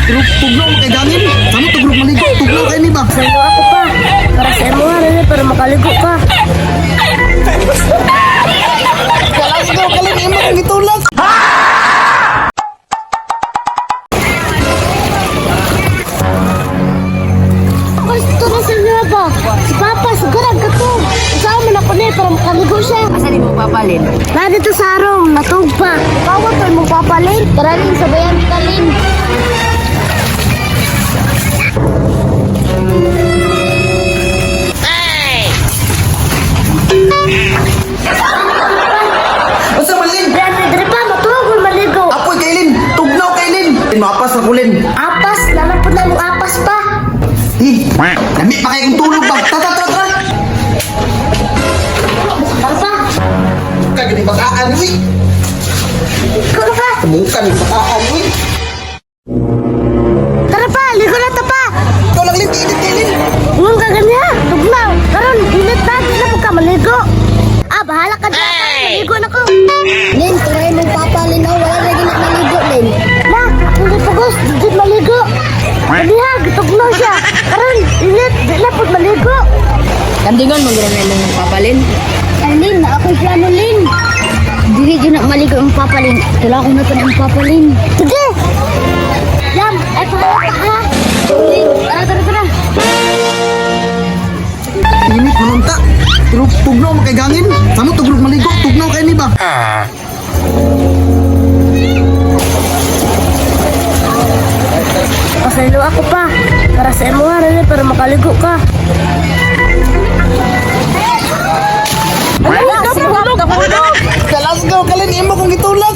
Pero tugnaw mo kay gangin. Samo tuglog maligo, tugnaw kay ni ba? Salo ako pa. Para sa imo ha, rin, para makaligo ka. Kalasgaw kalin imo kong gitulak. Gusto na sa inyo ba? Si Papa, siguro ang katog. Ikaw man ako ni para makaligo siya. Asa ni mo papalin? Na dito sa arong, natug pa. Kawat pa mong papalin. Tara Lin, sabayan ka Lin. Unsa man Lin? Brand, diri pa, matug, maligo. Apoy kay Lin, tugnaw kay Lin. Mapas na ko Lin. Apas, lalapod na mong apas pa. Eh, lami pa kay kong tulog ba? Tara tara tara. Tara pa, Kag ni bataan uy. ikaw na ka. Tumukan ni bataan uy. Tara pa, ligo na ta pa. Ikaw lang Lin, init kay Lin. Huwag ka ganyan, tugnaw. Karon, init na, di na po ka maligo. Ah, bahala ka dyan. Maligo na ko. Lin, turay mong papa, Lin. Oh, wala lagi na maligo, Lin. Na, akong gipugos, di jud maligo. Dali ha, gitugnaw siya. Karon, init, di na po maligo. Kandingon mo gina na imong papalin. Ay, Lin, na ako'y plano, Lin. Dili jud na maligo ang papa, Lin. Tula ko na to na ang papa, Lin. Sige! Yam, ay pangalap ka, ha? Lin, tara, tara, tara. Init man unta. Pero tugnaw mo kay gangin. Samo tuglog maligo, tugnaw kay ni ba? Pasaylo ako pa. Para sa imo ha, rin, para makaligo ka. Kalasgaw kalin imo kong gitulak.